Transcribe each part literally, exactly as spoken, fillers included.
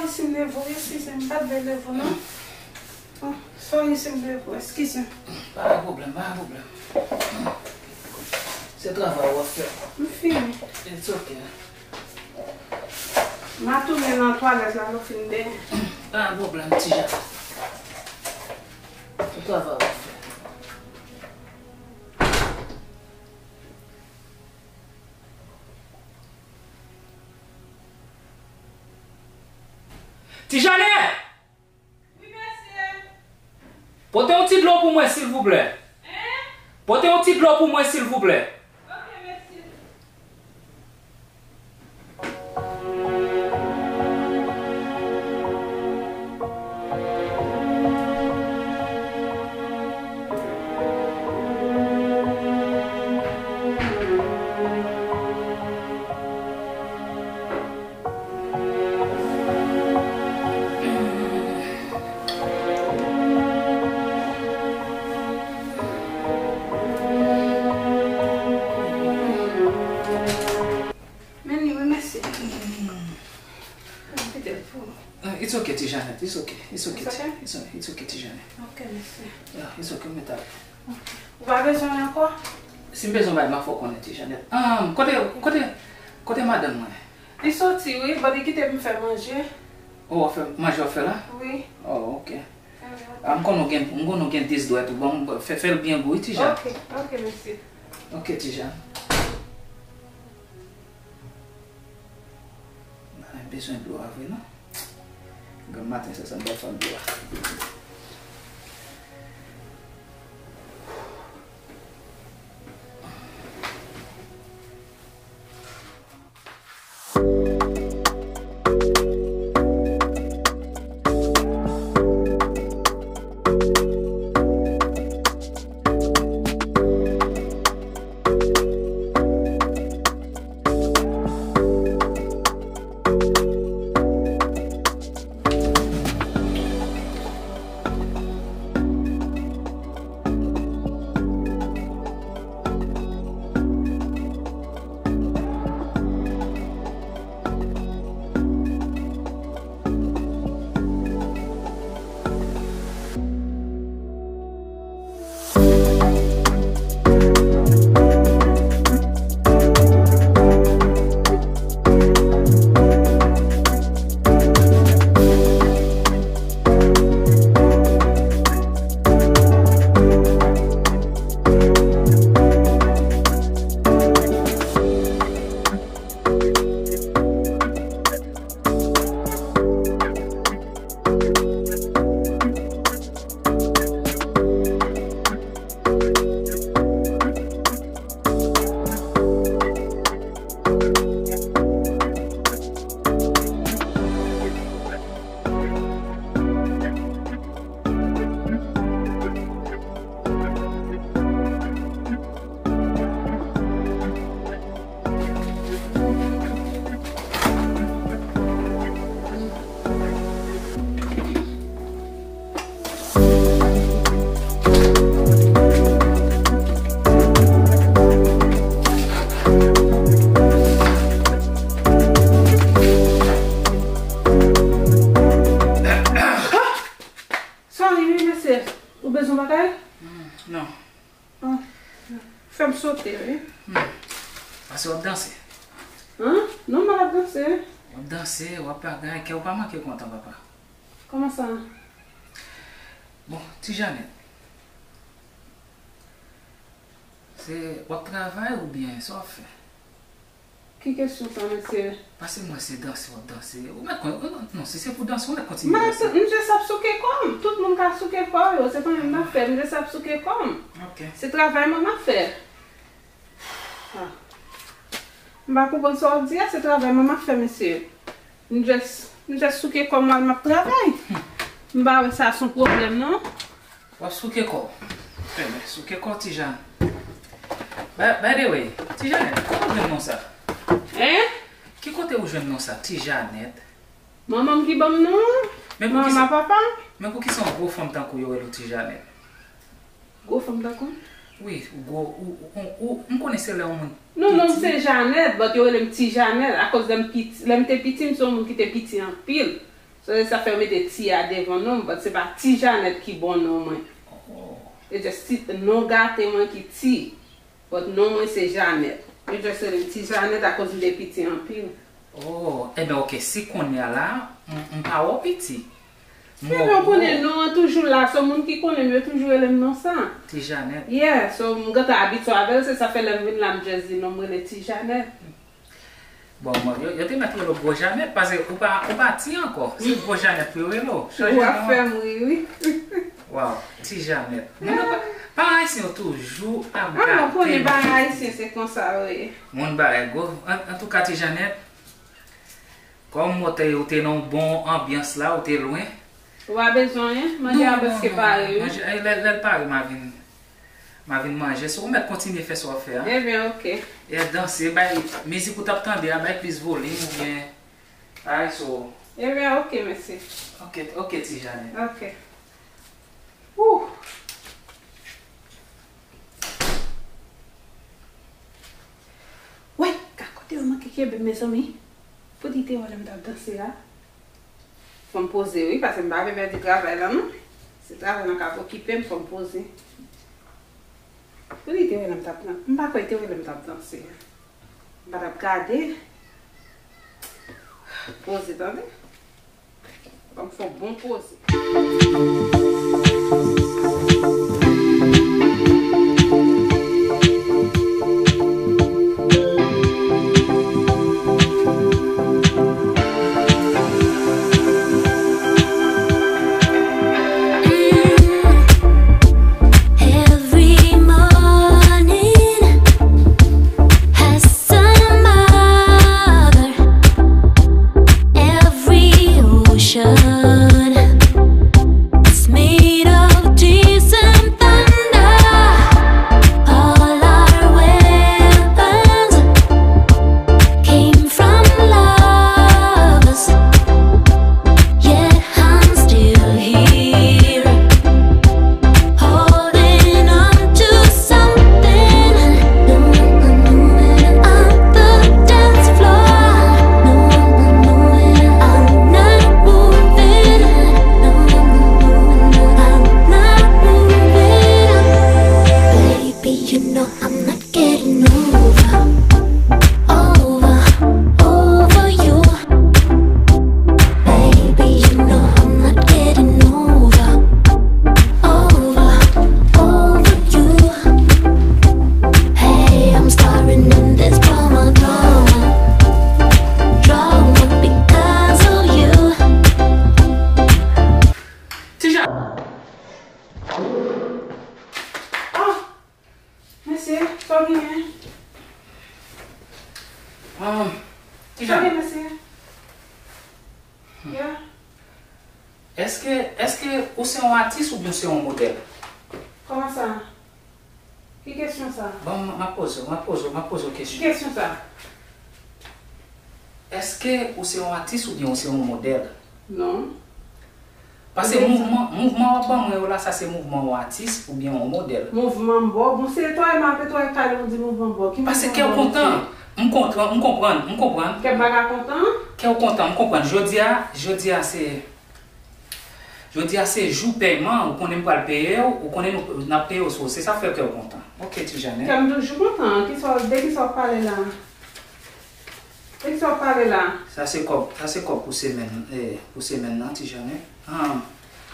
Si m leve w, eskize m, m pa t vle leve w, non. Oh, sorry si m leve w, eskize m. Pa gen pwoblèm, pa gen pwoblèm. Se travay w ap fè. M fini. It's okay. M a tounen nan twalèt la, lè w fin benyen. Pa gen pwoblèm, Tijane. Se travay w ap fè. Tijane! Wi, mesye. Pote yon ti dlo pou mwen, silvouplè. Hein? Pote yon ti dlo pou mwen, silvouplè. Ok, mesye. Men li wi, mesye. Mwen kite l pou ou. Ah, it's okay, Ti Jeannette. It's okay. It's okay. It's okay? It's, it's okay, Ti Jeannette. Ok, mesye. Yeah, it's okay. Mwen ta. Ok. Ou pa bezwen l ankò? Si m bezwen bagay, m a fè w konnen, Ti Jeannette. Ah, kote, kote, kote madanm mwen? Li soti, wi, but li kite m fè manje. Oh, w ap fè, manje w ap fè la? Wi. Oh, ok. Ah, m konnen w gen, m konnen w gen dis dwèt ou. Bon, fè, fè l byen gou, wi, Ti Jean. Ok, ok, mesye. Ok, Ti Jean. Mwen bezwen dlo a vre, non? Granm maten sa, sa m bay fanm dlo a. Sorry, wi, mesye. Ou bezwen bagay? Hmm, non. Ah, fè m sote, wi. Hmm. Pase w ap danse. Hein? Non, m ap danse. W ap danse, w ap bagay, kè w pa manke kontan, papa. Kòman sa? Bon, Ti Jeannette, se, w ap travay oubyen sa w ap fè? Ki kesyon sa, mesye? Paske m wè se danse w ap danse. Ou mèt kon, non, non, si se pou danse, ou mèt kontinye danse. M jis ap souke kò m. Tout moun ka souke kò yo. Se pa menm afè. M jis ap souke kò m. Ok. Se travay mwen m ap fè. Ah. M pa konprann sa w ap di a. Se travay mwen m ap fè, mesye. M jis, m jis souke kò m al m ap travay. M pa wè sa se yon pwoblèm, non. W ap souke kò w. Enben, souke kò w, Ti Jean. By, by the way, Ti Jeannette, kote w jwenn non sa? Hein? Ki kote w jwenn non sa, Ti Jeannette? Manman m ki ban m non an. Manman, papa m. Men poukisa yon gwo fanm tankou w yo rele w Ti Jeannette? Gwo fanm tankou m? Wi, gwo, ou, ou, ou, ou, m konnen se lè yon moun piti. Non, non, m se Jeannette, but yo rele m Ti Jeannette, akoz lè m piti, lè m te piti, m se yon moun ki te piti anpil. So, se sa fè yo mete Ti a devan non m, but se pa Ti Janèt ki bon non mwen. E just ti, non gate mwen ki Ti, but non mwen se Janèt. Yo just rele m Ti Janèt akoz m te piti anpil. Oh, enben, ok, si kounye a la, m, m pa wè w piti. M wè w gwo. Enben, ou konnen non an toujou la, so moun ki konnen m, yo toujou rele m non sa. Ti Janèt. Yeah, so m gentan abitye avè l, se sa fè lè m vin la, m just di non, m rele Ti Janèt. Bon, mwen, yo, yo te mèt rele w Gwo Janèt, paske ou pa, ou pa ti ankò. Se Gwo Janèt pou yo rele w. Chanje non an. Ou ap fè m ri, wi. Waw, Ti Janèt. Moun pa, pa ayisyen yo toujou ap gate. Ah, mwen konnen bagay ayisyen, se konsa yo ye. Moun bagay gwo. An, antouka, Ti Janèt, kòm ou te, ou te nan yon bon anbyans la, ou te lwen. Ou pa bezwen anyen? Manje a prèske pare, wi. Non, non, non. Manje, eh, lè, lè l pare, m a vin. M a vin manje. So, ou mèt kontinye fè sa w ap fè a. Ebyen, ok. E danse, bay mizik ou t ap tande a, bay plis volim oubyen, ay, so. Ebyen, ok, mèsi. Ok, ok, Ti Janèt. Ok. Wouh! Woy, gad kote yo manke kenbe m, mezanmi. Pou di te wè lè m t ap danse a. Fò m poze wi, paske m pa vle pèdi travay la non. Se travay lan k ap okipe m, fò m poze. Pou li te wè lè m t ap nan, m pa kwè li te wè lè m t ap danse. M pa t ap gade. Poze, tande. Ban m fè yon bon poze. Every morning has some other. Every ocean is made of tears and thunder. All our weapons came from lovers. Yet I'm still here, holding on to something. No, I'm not moving off the dance floor. No, I'm not moving, I'm not moving. No, I'm not moving, I'm not moving. Baby, you know I'm not getting over, over, over you. Baby, you know I'm not getting over, over, over you. Hey, I'm starring in this drama, drama, drama because of you. Ti Jan. Ah! Mesye, sa w genyen? Ah, Ti Jan. Sa w gen, mesye? Hmm. Yeah. Èske, èske ou se yon atis oubyen ou se yon modèl? Kòman sa? Ki kesyon sa? Bon, m, m ap poze w, m ap poze w, m ap poze w kesyon. Ki kesyon sa? Èske ou se yon atis oubyen ou se yon modèl? Non. Paske mouvman, mouvman w ap ban mwen yo la, sa se mouvman yon atis oubyen yon modèl? Mouvman m ba w? Bon, se netwaye m ap netwaye kay la, ou di mouvman m ba w. Ki mouvman m ba w, mesye? Paske kè w kontan. M kontan, m konprann, m konprann. Kè m pa ka kontan? Kè w kontan, m konprann. Jodi a, jodi a se, jodi a se jou pèyman, ou konnen m pral peye w, ou konnen nou, n ap peye w, so, se sa k fè kè w kontan. Ok, Ti Janèt. Kè m toujou kontan. Kisa w, de kisa w ap pale la? De kisa w ap pale la? Sa se kòb, sa se kòb pou semèn, eh, pou semèn nan, Ti Janèt. Ah.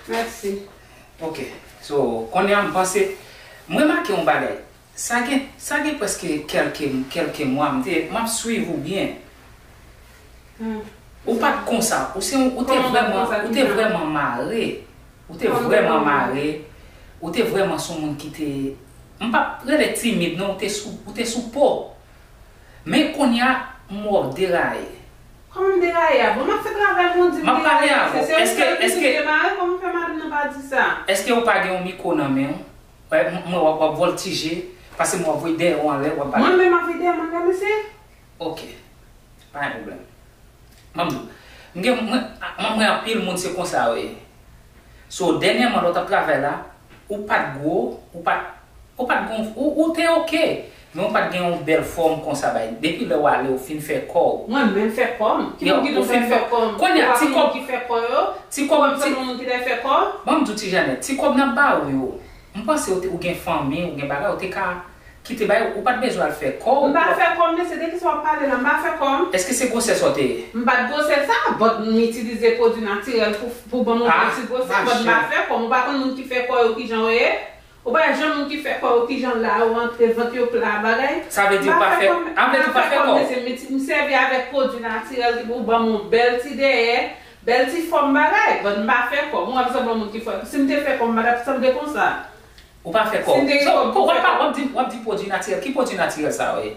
Mèsi. Ok. So, kounye a m panse, m remake yon bagay. Sa gen, sa gen prèske kèlke, kèlke mwa, m te, m ap swiv ou byen. Hmm. Ou pa t konsa. Ou se yon, ou te vrèman, ou te vrèman mare. Ou te vrèman mare. Ou te vrèman se yon moun ki te, m p ap rele timid, non, ou te sou, ou te sou po. Men kounye a, m wè w deraye. Kòman m deraye a? Bon, m ap fè travay mwen, di m deraye. M ap pale avè w. Se, se ou sèl ki deraye, kòman fè madanm nan pa di sa? Èske ou pa gen yon mikwo nan men w? Wè, m, m wè w ap, w ap vòltije, paske m wè w ap voye dèyè w anlè, w ap pale. Mwen menm ap voye dèyè m anlè, mesye? Ok. Pa gen pwoblèm. Ban m di w, m gen, mwen, mwen, mwen anpil moun se konsa yo ye. So, dènyèman, lè w t ap travay la, ou pa t gwo, ou pa t, ou pa t gon, ou, ou te ok. Men ou pa t gen yon bèl fòm konsa bay. Depi lè w ale, ou fin fè kò w. Mwen menm fè kò m? Ki moun ki di w fè kò m? Kounye a, ti kòb, ki fè kò yo? Ti kòb, ti moun ki fè kò? Ban m di w, Ti Janèt, ti kòb n ap ba ou yo, m panse ou te, ou gen fanmi, ou gen bagay, ou te ka kite bay, ou pa t bezwen al fè kò w. M pa fè kò m, mesye, de kisa w ap pale la? M pa fè kò m. Èske se gwosès ou te ye? M pa t gwosè sa, but m itilize pwodui natirèl pou, pou ban m yon ti gwosè, but m pa fè kò m. Ou pa konn moun ki fè kò yo kijan yo ye? Ou pa wè jan moun ki fè kò yo kijan la, yo antre vant yo pla bagay? Sa vle di ou pa fè, an vle di ou pa fè kò w. M sèvi avèk pwodui natirèl ki pou ban m yon bèl ti dèyè, bèl ti fòm bagay, but m pa fè kò m. Ou wè m sanble yon moun ki fè, si m te fè kò m, m pa t ap sanble konsa. Ou pa fè kò w. So, w ap di, w ap di pwodui natirèl. Ki pwodui natirèl sa yo ye?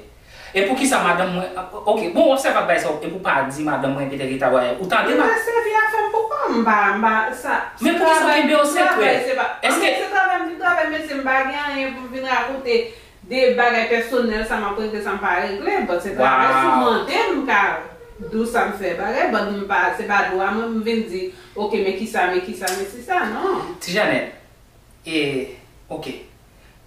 E poukisa madanm mwen, ok, bon, w ap sèvi ak bagay sa yo, epi w pa di madanm mwen petèt li ta wè, ou tande? M pa sèvi afè m pou kò m, m pa, m pa, sa, men poukisa w kenbe yo sekrè? Èske se travay m vin travay, mesye, m pa gen anyen pou m vin rakonte de bagay pèsonèl, sa m ap regle, sa m pa regle, but se travay, si w mande m, m ka di w sa m fè, bagay, but m pa, se pa dwa mwen pou m vin di, ok, men kisa, men kisa, men si sa, non. Ti Janèt, e, ok.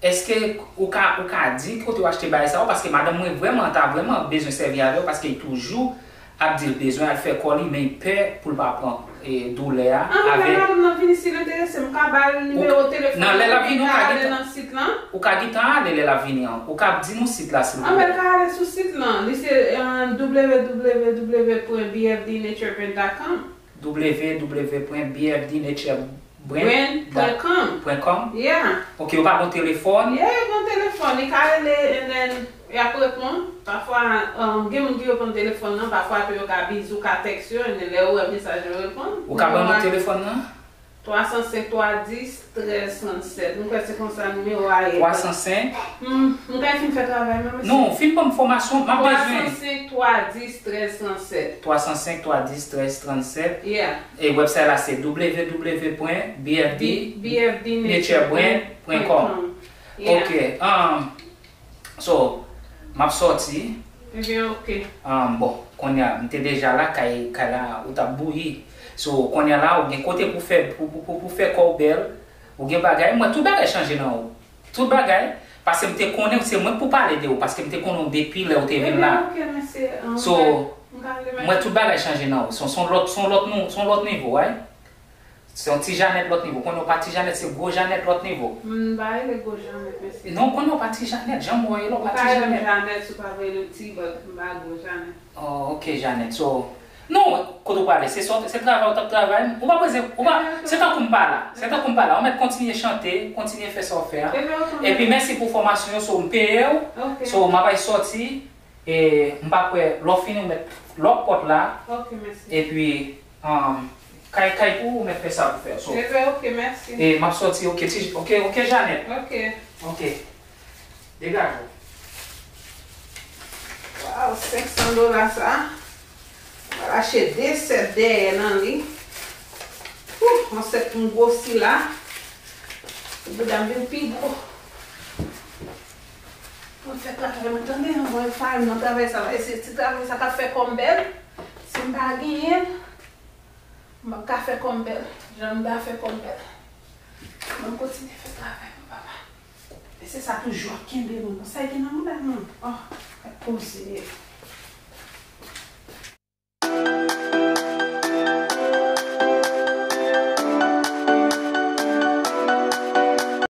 Èske ou ka, ou ka di kote w achte bagay sa yo? Paske madanm mwen vrèman ta vrèman bezwen sèvi avè w, paske l toujou ap di l bezwen al fè kò li, men l pè pou l pa pran, e, doulè a. An, men lè madanm nan vini, si l enterese, m ka ba l nimewo telefòn nan, lè l ap vini, ou ka gentan ale nan sit lan. Ou ka gentan ale lè l ap vini an. Ou ka di nou sit la, silvouplè. An, men l ka ale sou sit lan. Li se, e, w w w pwen b f d nature brand dot com. W W W pwen B F D Nature Brand pwen com. Yeah. Ok, ou pa gon telefòn? Yeah, yo gon telefòn. Li ka rele, and then, y ap reponn. Pafwa, um, gen moun ki reponn telefòn nan, pafwa tou yo ka bizi, ou ka tèks yo, and then lè yo wè mesaj yo reponn. Ou ka ban nou telefòn nan? Twa san senk, twa dis, trèz trannsèt. Mwen kwè se konsa nimewo a ye. Twa san senk? Hmm, mwen kay fin fè travay mwen, mesye. Non, fin ban m enfòmasyon, m ap bezwen. Twa san senk, twa dis, trèz trannsèt. Twa san senk, twa dis, trèz trannsèt. Yeah. E website la se W W W pwen B F D nature brand pwen com. Yeah. Ok, um, so, m ap sòti. Ebyen, ok. Um, bon, kounye a, m te deja la, kay, kay la, ou t ap bouyi. So, kounye a la, ou gen kote pou fè, pou, pou, pou, pou fè kò w bèl, ou gen bagay, mwen, tout bagay chanje nan ou. Tout bagay, paske m te konnen se mwen k pou pale de ou, paske m te konnen w depi lè ou te vin la. Ebyen, ok, mesye, um, so, m ka rele mwen tout bagay chanje nan ou. Se, se yon lòt, se yon lòt nou, se yon lòt nivo, wi. Se yon ti Janèt lòt nivo. Konnen w pa ti Janèt, se gwo Janèt lòt nivo. M pa rele gwo Janèt, mesye. Non, konnen w pa ti Janèt. Jan m wè w ye la, w pa ti Janèt. Ou ka rele m Janèt, si w pa vle rele m ti, but m pa gwo Janèt. Oh, ok, Janèt. So, non, kote w prale? Se sòt, se travay ou t ap travay. Ou pa bezwen, ou pa, se tankou m pa la. Se tankou m pa la. Ou mèt kontinye chante, kontinye fè sa w fè a. Epi mèsi pou fòmasyon yo, so m peye w. Ok. So, m ap al sòti. E m pa kwè, lè w fini, ou mèt lòk pòt la. Ok, mèsi. Epi, um, kay, kay pou ou, ou mèt fè sa pou fè. So, ebyen, ok, mèsi. E m ap sòti, ok, ti, ok, ok, Janèt. Ok. Ok. Degaje w. Waw, senk san dola sa. M al achte de sèt dèyè nan li. Ouh, yon sèt m gwosi la. Bouda m vin pi gwo. Mwen fè travay mwen, tande, mwen fè nan travay sa, e se ti travay sa k ap fè kò m bèl. Si m pa genyen l, m p ap ka fè kò m bèl. Jan m ta fè kò m bèl. Mwen kontinye fè travay mwen, papa. E se sa toujou ap kenbe moun. Sa gen nan mouda moun. Oh, ap poze.